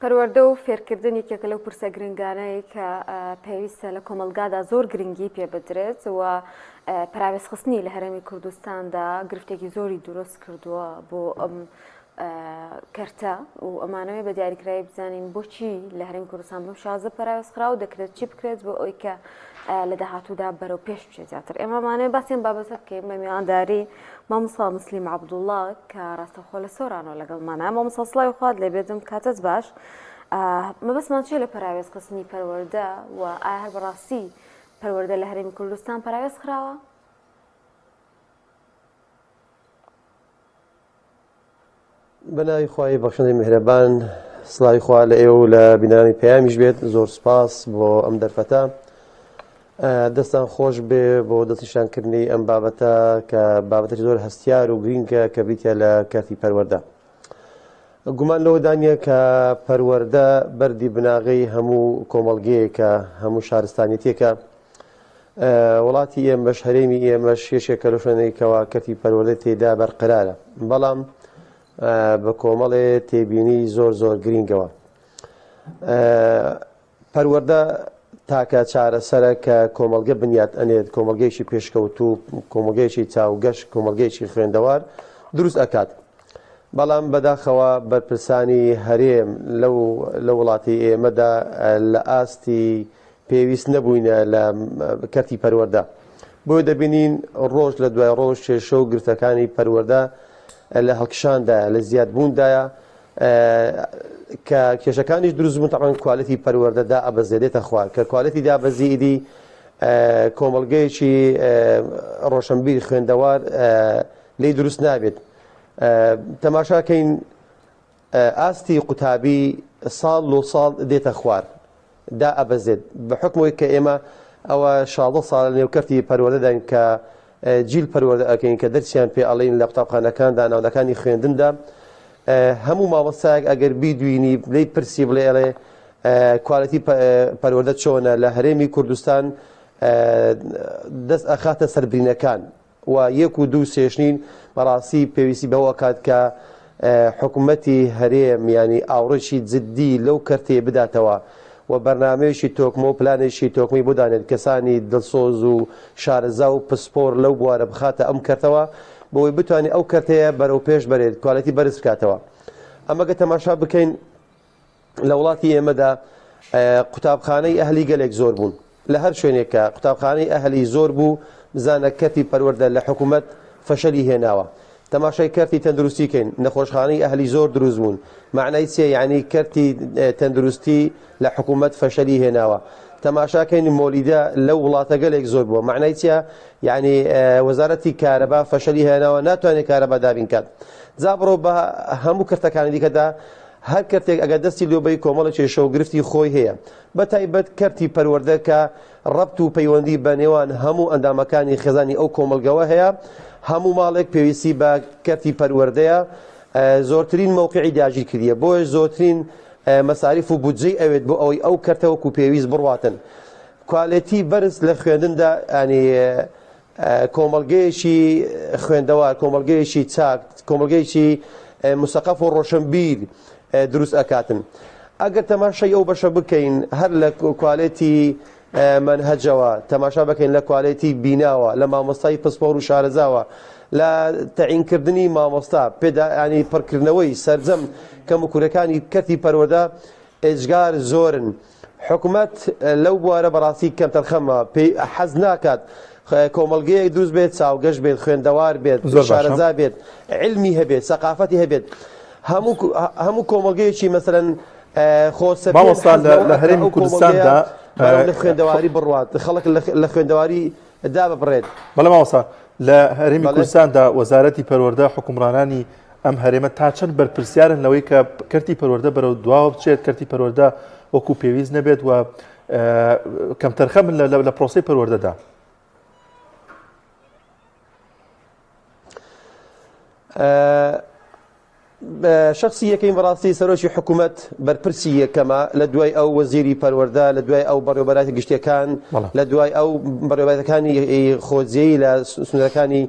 پەروەردە و فێرکردن یەکێکە لەو پرسە گرنگانەی کە پێویستە لە کۆمەڵگادا زۆر گرنگی پێ بدرێت و پەراوێزخستنی لە هەرێمی کوردستاندا گرفتێکی زۆری دروست کردووە بۆ ئەم کەرتە و ئەمانەوەی بە دیاریکراوی بزانین بۆچی لە هەرێمی کوردستان بەم شازە پەراوێز خرا و دەکرێت چی بکرێت بۆ ئەوی کە لە داهاتوودا بەرەو پێش بچێت زیاتر ئێمەمانەیە باسیان بابەتە بکەین بە میوانداری مامۆستا مسلیم عەبدوڵڵا کە ڕاستەوخۆ لە سۆرانەوە لەگەڵمانە. مامۆستا سڵاوی خوات لێ بێت، کاتت باش. مەبەستمان چییە لە پەراوێزخستنی پەروەردە و ئایا هەر بەڕاستی پەروەردە لە هەرێمی کوردستان پەراوێز خراوە؟ بە ناوی خوای بەخشندەی میهرەبان سڵاوی خوا لە ئێوە و لە بینەرانی پەیامیش بێت زۆر سپاس بۆ ئەم دەرفەتە دەستان خۆش بێ بۆ دەستنیشانکردنی ئەم بابەتە کە بابەتێکی زۆر هەستیار و گرینگە کە بریتە لە کەرتی پەروەردە گومان لەوەدا نییە کە پەروەردە بەردی بناغەی هەموو کۆمەڵگەیەکە هەموو شارستانیەتێکە وڵاتی ئێمەش هەرێمی ئێمەش یەکێکە لەو شوێنەی کەوا کەرتی پەروەردە تێدا بەرقەرارە بەڵام بە کۆمەڵێ تێبینی زۆر زۆر گرینگەوە پەروەردە تاکە چارەسەرە کە کۆمەڵگە بنیات ئەنێت کۆمەڵگەیەکی پێشکەوتوو کۆمەڵگەیەکی چاوگەش کۆمەڵگەیەکی خوێندەوار دروست ئەکات بەڵام بەداخەوە بەرپرسانی هەرێم لەو لە وڵاتی ئێمەدا لە ئاستی پێویست نەبووینە لە کەرتی پەروەردە. بۆیە دەبینین ڕۆژ لە دوای ڕۆژ کێشە و گرفتەکانی پەروەردە لە هەڵکشاندایە، لە زیادبووندایە، کە کێشەکانیش دروست بوون تەبعەن کوالێتی پەروەردە دائەبەزێ دێتە خوار، کە کوالێتی دابەزی ئیدی کۆمەڵگەیەکی ڕۆشنبیر خوێندەوار لێی دروست نابێت. تەماشاکەین ئاستی قوتابی ساڵ لۆ ساڵ دێتە خوار دائەبەزێت بە حوکمەوەی کە ئێمە ئەوە 16 ساڵە لە نێو کەرتی پەروەردەداین کە جیل پەروەردە ئەکەین کە دەرسیان پێ ئەڵێین لە قوتابخانەکاندا ناوەندەکانی خوێندندا هەموو مامۆستایەک ئەگەر بیدوینی لێی پرسی بڵێ ئەڵێ کوالێتی پەروەردە چۆنە لە هەرێمی کوردستان دەست ئەخاتە سەر برینەکان و یەک و دوو سێش نین، بەڕاستی پێویستی بەوە ئەکات کە حکومەتی هەرێم یانی ئاوڕێکی جدی لەو کەرتەیە بداتەوە و بەرنامەیەکی تۆکمە و پلانێکی تۆکمەی بۆ دانێت کەسانی دڵسۆز و شارەزا و پسپۆر لەو بوارە بخاتە ئەم کەرتەوە بۆی بتوانێت ئەو کەرتەیە بەرەو پێش بەرێت کوالێتی بەرز بکاتەوە ئەمە گە تەماشا بکەین لە وڵاتی ئێمەدا قوتابخانەی ئەهلی گەلێک زۆر بوون لە هەر شوێنێک کە قوتابخانەی ئەهلی زۆر بوو بزانە کەرتی پەروەردە لە حکوومەت فەشەلی هێناوە تەماشای کەرتی تەندروستی کەین نەخۆشخانەی ئەهلی زۆر دروست بوون معنای چیە یعنی کەرتی تەندروستی لە حکوومەت فەشەلی هێناوە تەماشاکەین مۆلیدە لەو وڵاتە گەلێک زۆر بووە معنای چیە یعنی وەزارەتی کارەبا فەشەلی هێناوە ناتوانێت کارەبا دابین کات جا بڕۆ بە هەموو کەرتەکانی دیکەدا هەر کەرتێک ئەگەر دەستی لۆ بەی کۆمەڵێک کێشە و گرفتی خۆی هەیە بە تایبەت کەرتی پەروەردە کە ڕەبت و پەیوەندی بە نێوان هەموو ئەندامەکانی خێزانی ئەو کۆمەڵگەوە هەیە هەموو ماڵێک پێویستی بە کەرتی پەروەردەیە زۆرترین مەوقعی داگیر کردیە بۆیە زۆرترین مەساریف و بودجەی ئەوێت بۆ ئەوەی ئەو کەرتە وەکو پێویست بڕواتن کوالێتی بەرز لە خوێندندا ینی کۆمەڵگەیەکی خوێندەوار، کۆمەڵگەیەکی چاک، کۆمەڵگەیەکی مسەقەف و ڕۆشنبیر دروست ئەکاتن. ئەگەر تەماشای ئەو بەشە بکەین هەر لە کوالێتی مەنهەجەوە تەماشا بکەین لە کوالێتی بیناوە لە مامۆستای پسپۆر و شارەزاوە لە تەعینکردنی مامۆستا پێدا ینی پڕکردنەوەی سەرجەم کەموکورەکانی کەرتی پەروەردە ئێجگار زۆرن. حکومەت لەو بوارە بەڕاستی کەمتەرخەمە، پێی حەز ناکات کۆمەڵگەیەک دروست بێت چاوگەش بێت، خوێندەوار بێت، زۆر باشە. شارەزا بێت، عیلمی هەبێت، سەقافەتی هەبێت. هەموو هەموو کۆمەڵگەیەکی مەسەلەن خۆسەپێن مامۆستا حەز لە لەوە لە ئەکا هەرێمی ئەو کۆمەڵگەیە کوردستاندا بەرەو لە خوێندەواری بڕوات، خەڵک لە خوێندەواری داببڕێت. بەڵێ مامۆستا لە هەرێمی بەڵێ. کوردستاندا وەزارەتی پەروەردە حوکمڕانانی ئەم هەرێمە تا چەند بەرپرسیارن لەوەی کە کەرتی پەروەردە بەرەو دواوە بچێت کەرتی پەروەردە وەکو پێویست نەبێت و کەمتەرخەمن لە پرۆسەی پەروەردەدا؟ شخصی یەکەین بەڕاستی سەرۆکی حکوومەت بەرپرسی یەکەمە لە دوای ئەو وەزیری پەروەردە لە دوای ئەو بەڕێوبەراتی گشتەکان لە دوای ئەو بەڕێوبەرەکانی خۆجێی لە سنوورەکانی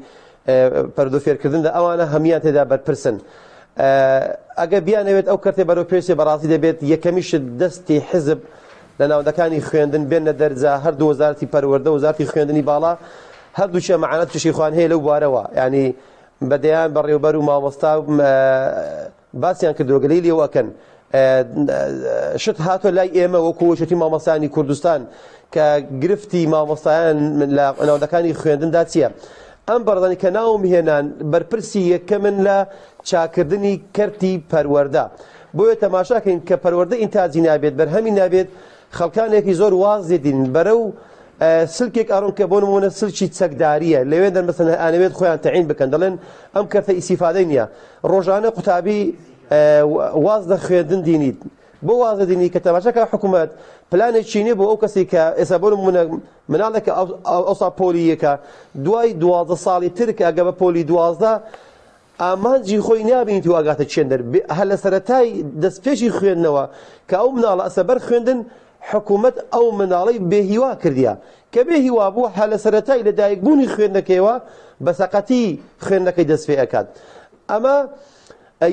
پەردو فێرکردندا ئەوانە هەموان تێدا بەرپرسن. ئەگەر بیانەوێت ئەو کەرتێ بەرەو پێشێ بەڕاستی دەبێت یەکەمی شت دەستی حزب لە ناوەندەکانی خوێندن بێنە دەرجا هەردوو وەزارەتی پەروەردە وەزارەتی خوێندنی باڵا هەردووکیان مەعانەت کێشەی خۆیان هەیە لەو بوارەوە یعنی بە دەیان بەڕێوبەر و مامۆستا باسیان کردووە گلەی لێوە ئەکەن شت هاتووە لای ئێمە وەکو یەکێتی مامۆستایانی کوردستان کە گرفتی مامۆستایان لە ناوەندەکانی خوێندندا چییە؟ ئەم بەڕێزانی کە ناوم هێنان بەرپرسی یەکەمن لە چاکردنی کەرتی پەروەردە بۆیە تەماشاکەین کە پەروەردە ئینتاجی نابێت بەرهەمی نابێت خەڵکانێکی زۆر واز دێدین بەرەو سلکێک ئەڕۆن کە بۆ نمونە سلکی چەکداریە لەوێ دەن مەسەن ئانەوێت خۆیان تەعین بکەن دەڵێن ئەم کەرتە ئیسیفادەی نییە ڕۆژانە قوتابی واز لە خوێندن دینیت بۆ واز لە دینی کە تەماشاکە حکوومەت پلانێکی نییە بۆ ئەو کەسی کە ئێستا بۆ نمونە مناڵێک ئەوسا پۆلی یەکە دوای 12 ساڵی تر کە ئەگە بە پۆلی 12 ئامانجی خۆی نابینیت و ئەگاتە چێندەر هەر لە سەرەتای دەستپێکی خوێندنەوە کە ئەو مناڵە ئەسە بەر خوێندن حکوومەت ئەو مناڵەی بێهیوا کردیە کە بێ هیوا بوو هەر لە سەرەتای لەدایکبوونی خوێندنەکەیەوە بە سەقەتی خوێندنەکەی دەست پێ ئەکات ئەمە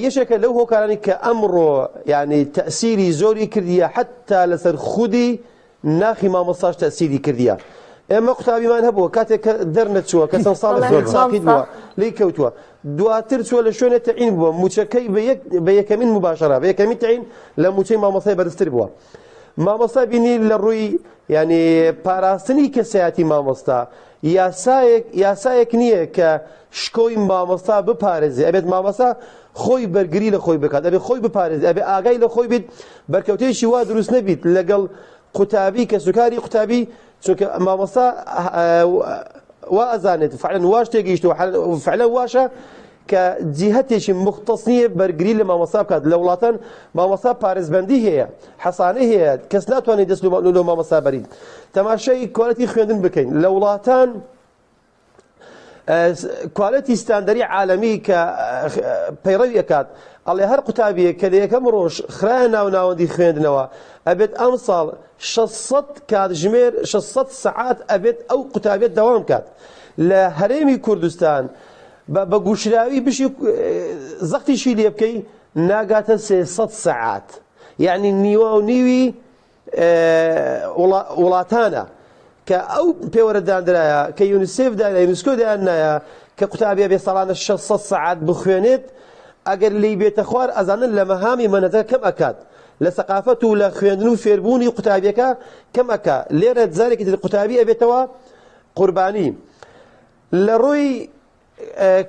یەکێکە لەو هۆکارانی کە ئەمڕۆ یعنی تەسیری زۆری کردیە حتا لەسەر خودی ناخی مامۆستاش تەسیری کردیە ئێمە قوتابیمان هەبووە کاتێک کە دەرنەچووە کە چەند ساڵ زۆر ساقیت بووە لی کەوتووە دواتر چووە لە شوێنێ تەعین بووە موچەکەی بە یەک بە یەکەمین مباشرە بە یەکەمین تەعین لە موچەی مامۆستای بەرزتر بووە مامۆستا بینی لە ڕووی یعنی پاراستنی کەسایەتی مامۆستا یاسایەک یاسایەک نییە کە شکۆی مامۆستا بپارێزێ ئەبێت مامۆستا خۆی بەرگری لە خۆی بکات ئەبێ خۆی بپارێزێ ئەبێ ئاگای لە خۆی بیت بەرکەوتەیەکی وا دروست نەبیت لەگەڵ قوتابی کەسوکاری قوتابی چونکە مامۆستا وا ئەزانێت فعلا واش تێگەیشتووە فعلا واشە کە جیهەتێکی مختص نییە بەرگری لە مامۆستا بکات لە وڵاتان مامۆستا پارێزبەندی هەیە حەسانەی هەیە کەس ناتوانێت دەست لۆ مامۆستا بەریت تەماشای quality خوێندن بکەین لە وڵاتان quality ستاندەری عالەمی کە پەیڕەوی ئەکات ئەڵێ هەر قوتابیەک کە لە یەکەم ڕۆژ خرایە ناو ناوەندی خوێندنەوە ئەبێت ئەمساڵ 600 کاتژمێر 600 سەعات ئەبێت ئەو قوتابیە دەوام کات لە هەرێمی کوردستان بە گوشراوی بشی زەختیشی لێ بکەی ناگاتە 300 سەعات یعنی نیوە و نیوی وڵاتانە کە ئەو پێوەرە داندرایە کە یونیسێف دایە یونسکۆ دایاننایە کە قوتابیە بێ ساڵانە 600 سەعات بخوێنێت ئەگەر لی بێتە خوار ئەزانن لە مەهامی مەنەتە کەم ئەکات لە سەقافەت و لە خوێندن و فێربوونی قوتابیەکە کەم ئەکا لێرە جارێکی تر قوتابی ئەبێتەوە قوربانی لە ڕووی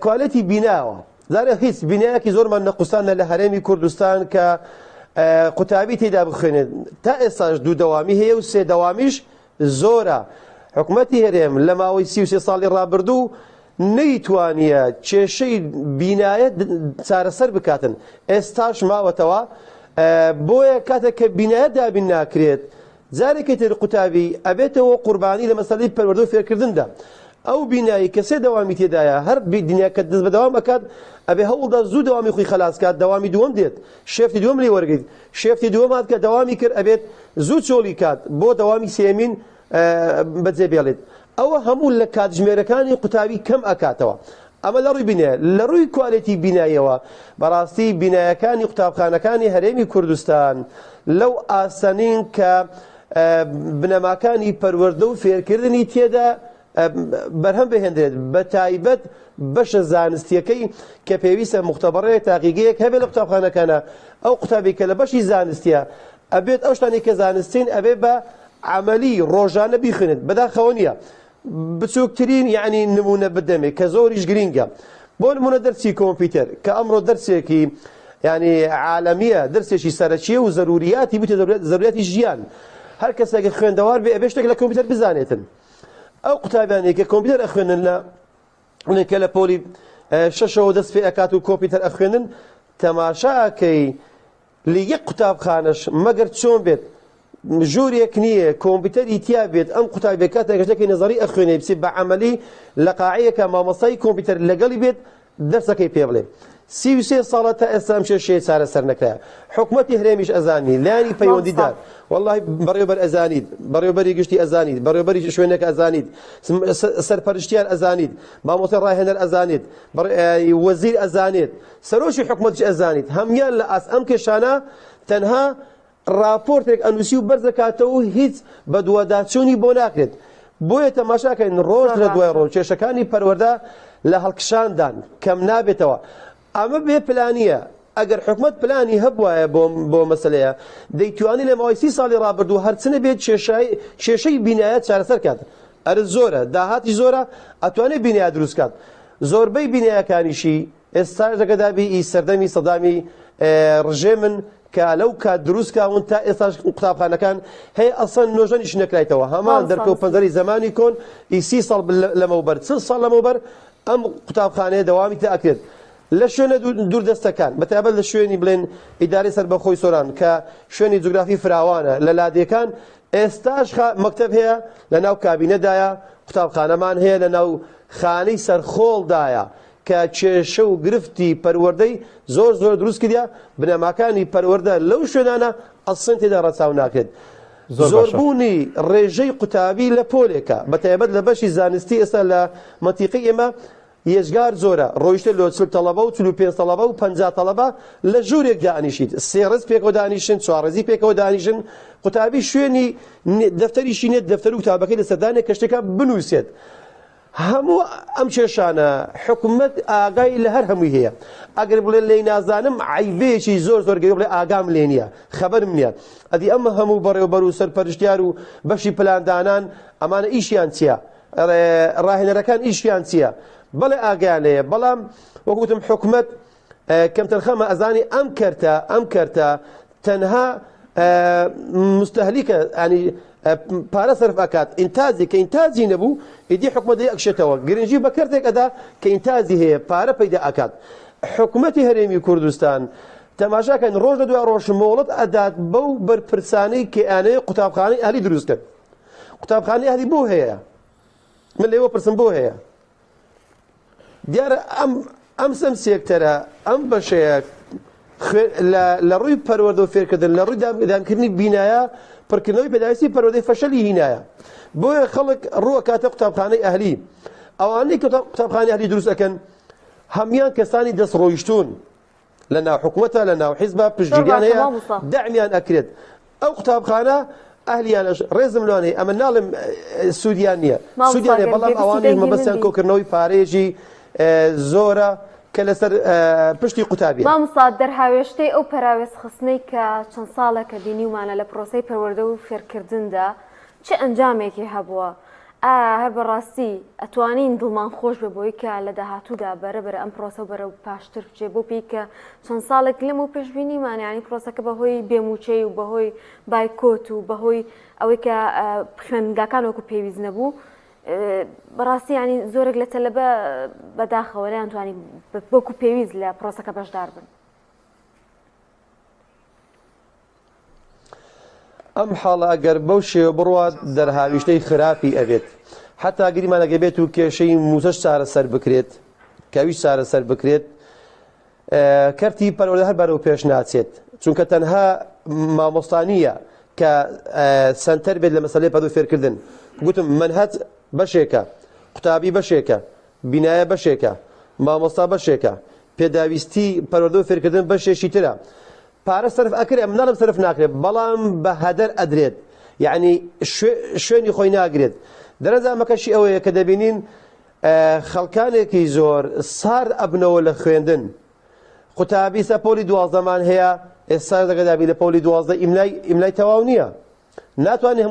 quality بیناوە زارە هیچ بینایەکی زۆرمان نەقوستانە لە هەرێمی کوردستان کە قوتابی تێدا بخوێنێت تا ئێستاش دوو دەوامی هەیە و سێ دەوامیش زۆرە حکومەتی هەرێم لە ماوەی 33 ساڵی ڕابردوو نەیتوانیە کێشەی بینایە چارەسەر بکاتن ئێستاش ماوەتەوە بۆیە کاتێک کە بینایە دابین ناکرێت جارێکی تر قوتابی ئەبێتەوە قوربانی لە مەسەلەی پەروەردە و فێرکردندا. ئەو بینایی کە سێ دەوامی تێدایە هەر دنیا کە دەست بە دەوام ئەکات ئەبێ هەوڵدا زوو دەوامی خۆی خەلاس کات دەوامی دووەم دێت shift ی دووەم لێ وەرگیت shift ی دووەم هات کە دەوامی کرد ئەبێت زوو چۆڵی کات بۆ دەوامی سێمین بەجێ بێڵێت ئەوە هەموو لە کاتژمێرەکانی قوتابی کەم ئەکاتەوە ئەمە لە ڕووی بینایە لە ڕووی quality بینایەوە بەڕاستی بینایەکانی قوتابخانەکانی هەرێمی کوردستان لەو ئاستە نین کە بنەماکانی پەروەردە و فێرکردنی تێدا بەرهەم بهێندرێت بە تایبەت بەشە زانستیەکەی کە پێویستە مختبەڕەیەک تاقیگەیەک هەبێت لە قوتابخانەکانە ئەو قوتابی کە لە بەشی زانستیە ئەبێت ئەو شتانی کە زانستین ئەبێ بە عملی ڕۆژانە بیخوێنێت بەداخەوە نییە بچووکترین یەعنی نموونە بدەمێ کە زۆریش گرینگە بۆ نموونە دەرسی کۆمپیوتەر کە ئەمڕۆ دەرسێکی یعنی عالەمیە دەرسێکی سەرەکیە و زەروریاتی بووتە زەروریاتی ژیان هەر کەسێک خوێندەوار بێ ئەبێ شتێک لە کۆمپیوتەر بزانێتن ئەو قوتابیانەی کە کۆمپیوتەر ئەخوێنن لە کە لە پۆلی شەشەوە دەست پێ ئەکات و کۆمپیوتەر ئەخوێنن تەماشا ئەکەی لە یەک قوتابخانەش مەگەر چۆن بێت ژوورێک نییە کۆمپیوتەری تیا بێت ئەم قوتابیە کاتێک شتێکی نەزەری ئەخوێنێ بچێت بە عەمەلی لە قاعەیەکە مامۆستای کۆمپیوتەر لەگەڵی بێت دەرسەکەی پێ بڵێ. 33 ساڵە تا ئێستا ئەم کێشەیە چارەسەر نەکرایە. حکومەتی هەرێمیش ئەزانی، لایەنی پەیوەندیدار، وەڵاهی بەڕێوەبەر ئەزانیت، بەڕێوەبەری گشتی ئەزانیت، بەڕێوەبەری شوێنەکە ئەزانیت، سەرپەرشتیار ئەزانیت، مامۆستای ڕاهێنەر ئەزانێت، وەزیر ئەزانێت، سەرۆکی حکومەتیش ئەزانیت، هەموان لە ئاست ئەم کێشانە تەنها ڕاپۆرتێک ئەنووسی و بەرزەکاتەوە و هیچ بەدواداچوونی بۆ ناکرێت. بۆیە تەماشاکەین ڕۆژ لە دوای ڕۆژ کێشەکانی پەروەردە لە هەڵکشاندان، کەم نابێتەوە. ئەمە بێ پلانییە. ئەگەر حکومەت پلانی هەبوایە بۆ بۆ مەسەلەیە، دەیتوانی لە ماوەی سی ساڵی ڕابردوو هەرچ نەبێت کێشای کێشەی بینایە چارەسەر کات. ئەرز زۆرە، داهاتی زۆرە، ئەتوانێت بینایە دروست کات. زۆربەی بینایەکانیشی ئێستاش دەگەدابی ئی سەردەمی سەدامی ڕژێمن کە لەو کات دروست کراون تا ئێستاش قوتابخانەکان هەیە ئەسڵەن نۆژەنیش نەکرایتەوە هەمان دەرکە و پەنجەرەی زەمانی کۆن ئی سی ساڵ لەمەوبەر چل ساڵ لەمەوبەر ئەم قوتابخانەیە دەوامی تێ ئەکرێت لە شوێنە دووردەستەکان بە تایبەت لە شوێنی بڵێن ئیدارەی سەربەخۆی سۆران کە شوێنی جوگرافی فراوانە لە لادێکان ئێستاش مەکتەب هەیە لە ناو کابینەدایە قوتابخانەمان هەیە لە ناو خانەی سەرخۆڵدایە کە کێشە و گرفتی پەروەردەی زۆر زۆر دروست کردیە، بنەماکانی پەروەردە لەو شوێنانە ئەسڵەن تێدا ڕەچاو ناکرێت. زۆر باشە. زۆربوونی ڕێژەی قوتابی لە پۆلێکا، بە تایبەت لە بەشی زانستی ئێستا لە مەنتیقەی ئێمە یەجگار زۆرە، ڕۆیشتە لۆ 40 تەڵەبە و 45 تەڵەبە و 50 تەڵەبە لە ژوورێک دائەنیشیت، سێ ڕێز پێکەوە دانیشن، چوار ڕێزی پێکەوە دانیشن، قوتابی شوێنی دەفتەریشی نیە دەفتەر و کتابەکەی لەسەر دانێ کە شتێکە بنووسێت. هەموو ئەم کێشانە حکومەت ئاگای لە هەر هەمووی هەیە ئەگەر بڵێ لێی نازانم عەیبەیەکی زۆر زۆر گەورە بڵێ ئاگام لێ نییە خەبەرم نییە ئەدی ئەم هەموو بەڕێوبەر و سەرپەرشتیار و بەشی پلاندانان ئەمانە ئیشیان چییە ڕاهێنەرەکان ئیشیان چییە بەڵێ ئاگایان لێیە بەڵام وەک وتم حکومەت کەمتەرخەمە ئەزانی ئەم کەرتە ئەم کەرتە تەنها مستهلیکە ینی پارە سەرف ئەکات ئینتاجی کە ئینتاجی نەبوو ئیدی حکومەت دەی ئەکشێتەوە گرنگی بە کەرتێک ئەدا کە ئینتاجی هەیە پارە پەیدا ئەکات حکومەتی هەرێمی کوردستان تەماشاکەن ڕۆژ لە دوای ڕۆژ مۆڵەت ئەدات بەو بەرپرسانەی کە ئەیانەوێت قوتابخانەی ئەهلی دروست کەن قوتابخانەی ئەهلی بۆ هەیە من لێوە پرسم بۆ هەیە دیارە ئەم ئەم سەم سێکتەرە ئەم بەشەیە لە ڕووی پەروەردە و فێرکردن لە ڕووی دامکردنی بینایە پڕکردنەوەی پێداویستی پەروەردەی فەشەلی هینایە بۆیە خەڵک ڕووەکاتە قوتابخانەی ئەهلی ئەوانەی کە قوتابخانەی ئەهلی دروست ئەکەن هەموان کەسانی دەست ڕۆیشتوون لە ناو حکومەتە لە ناو حیزبە پشتگیریان هەیە دەعمیان ئەکرێت ئەو قوتابخانە ئەهلیانەش ڕێزم لەوان هەیە ئەمە ناڵێم سوودیان نییە سوودیان هەیە بەڵام ئەوانیش مەبەستیان کۆکردنەوەی پارەیەکی زۆرە کە لەسەر پشتی قوتابیە. مامۆستا دەرهاوێشتەی ئەو پەراوێزخستنەی کە چەند ساڵێکە بینیومانە لە پرۆسەی پەروەردە و فێرکردندا چ ئەنجامێکی هەبووە؟ ئایا هەر بەڕاستی ئەتوانین دڵمان خۆش بێ بۆی کە لە داهاتوودا بەرە بەرە ئەم پرۆسە بەرەو پاشتر بچێ بۆ پێی کە چەند ساڵێک لەمەو پێش بینیمان یانی پرۆسەکە بەهۆی بێموچەی و بەهۆی بایکۆت و بەهۆی ئەوەی کە خوێندنگاکان وەکو پێویست نەبوو بەڕاستی ینی زۆرێک لە تەلەبە بەداخەوە نەیانتوانی وەکو پێویست لە پرۆسەکە بەشدار بن. ئەم حاڵە ئەگەر بەو شێوە بڕوات دەرهاویشتەی خراپی ئەبێت حتا گریمان ئەگەر بێت و کێشەی مووچەش چارەسەر بکرێت کەویش چارەسەر بکرێت کەرتی پەروەردە هەر بەرەو پێش ناچێت چونکە تەنها مامۆستانیە کە سنتەر بێت لە مەسلەی پەرو فێرکردن گوتم منهج بەشێکە قوتابی بەشێکە بینایە بەشێکە مامۆستا بەشێکە پێداویستی پەروەردە و فێرکردن بەشێکی ترە پارە سەرف ئەکرێ من ناڵێم سەرف ناکرێت بەڵام بە هەدەر ئەدرێت یعنی شوێنی خۆی ناگرێت دەرەنجامەکەشی ئەوەیە کە دەبینین خەڵکانێکی زۆر سارد ئەبنەوە لە خوێندن قوتابی سە پۆلی دوازدەمان هەیە ئێستا دەگەدابی لە پۆلی دوازدە ئیملای ئیملای تەواو نییە ناتوانێت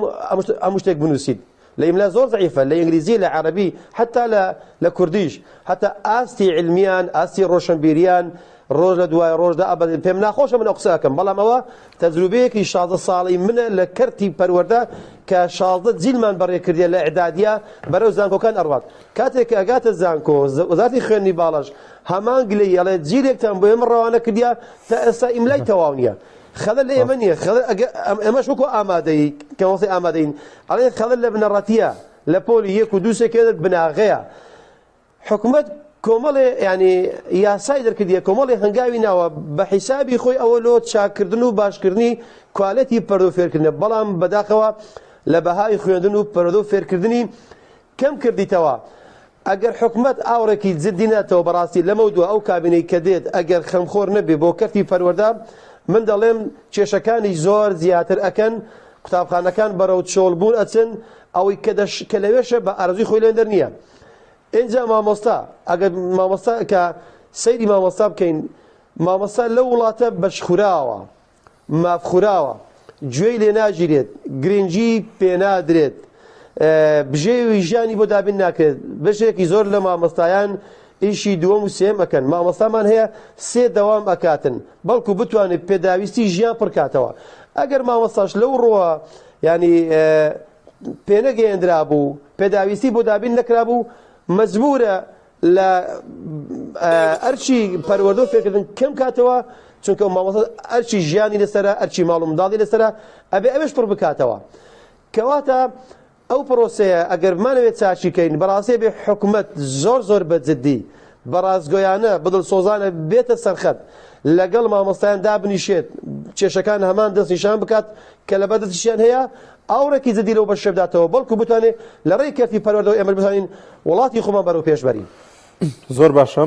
هەموو شتێک بنووسیت لە ئیملا زۆر زعیفە لە ئینگلیزی لە عەرەبی حتا لە لە کوردیش حتا ئاستی علمیان ئاستی ڕۆشنبیریان ڕۆژ لە دوای ڕۆژدا ئەبەدن پێم ناخۆشە من ئەو قسە ئەکەم بەڵام ئەوە تەجروبەیەکی 16 ساڵی منە لە کەرتی پەروەردە کە 16 جیلمان بەڕێ کردیە لە ئیعدادیە بەرەو زانکۆکان ئەڕوات کاتێک کە ئەگاتە زانکۆ وەزارەتی خوێندنی باڵاش هەمان گلەیی ئەڵێ جیلێکتان بۆ ئێمە ڕەوانە کردیە تا ئێستا ئیملای تەواو نییە خەلەل لە ئێمە نییە خەلەل ئەگە ئێمەش وەکو ئامادەیی کە وەستی ئامادەین ئەڵێن خەلەل لە بنەڕەتیە لە پۆلی یەک و دوو سێ کێ بناغەیە حکومەت. کۆمەڵێ ینی یاسای دەرکردیە کۆمەڵی هەنگاوی ناوە بە حیسابی خۆی ئەوە لۆ چاکردن و باشکردنی کوالێتی پەروەردە و فێرکردنە بەڵام بەداخەوە لە بەهای خوێندن و پەروەردە و فێرکردنی کەم کردیتەوە ئەگەر حکومەت ئاوڕێکی جدی ناتەوە بەڕاستی لەمەودوا ئەو کابینەی کە دێت ئەگەر خەمخۆر نەبێ بۆ کەرتی پەروەردە من دەڵێم کێشەکانی زۆر زیاتر ئەکەن قوتابخانەکان بەرەو چۆڵ بوون ئەچن ئەوەی کە دەش کە لەوێشە بە ئارەزووی خۆی لێن دەر نییە ئینجا مامۆستا ئەگەر مامۆستا کە سەیری مامۆستا بکەین مامۆستا لەو وڵاتە بەشخوراوە مافخوراوە، گوێی لێ ناگیرێت، گرنگی پێنادرێت، بژێوی ژیانی بۆ دابین ناکرێت، بەشێکی زۆر لە مامۆستایان ئیشی دووەم و سێم ئەکەن، مامۆستامان هەیە سێ دەوام ئەکاتن بەڵکو بتوانێت پێداویستی ژیان پڕکاتەوە، ئەگەر مامۆستاش لەو ڕووە یانی پێنەگەیەندرابوو، پێداویستی بۆ دابین نەکرابوو، مەجبورە لە ئەرکی پەروەردە و فێرکردن کەم کاتەوە چونکە مامۆستا ئەرکی ژیانی لەسەرە ئەرکی ماڵ و منداڵی لەسەرە ئەبێ ئەوێش پڕ بکاتەوە کەواتە ئەو پرۆسەیە ئەگەر بمانەوێت چاکی کەین بەڕاستی بێ حکومەت زۆر زۆر بە جدی بەڕاستگۆیانە بەدڵسۆزانە بێتە سەرخەت لەگەڵ مامۆستایان دابنیشێت کێشەکان هەمان دەستنیشان بکات کە لە بەدەستیشیان هەیە ئاوڕێکی جدی لەو بەشە بداتەوە بەڵکو بتوانێت لە ڕێی کەرتی پەروەردەوە ئێمە بتوانین وڵاتی خۆمان بەرەو پێش بەرین. زۆر باشە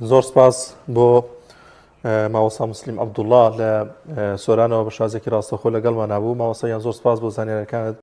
زۆر سپاس بۆ مامۆستا مسلیم عەبدوڵڵا لە سۆرانەوە بە شازێکی ڕاستەخۆ لەگەڵمان نبوو مامۆستا یان زۆر سپاس بۆ زانیارەکانت.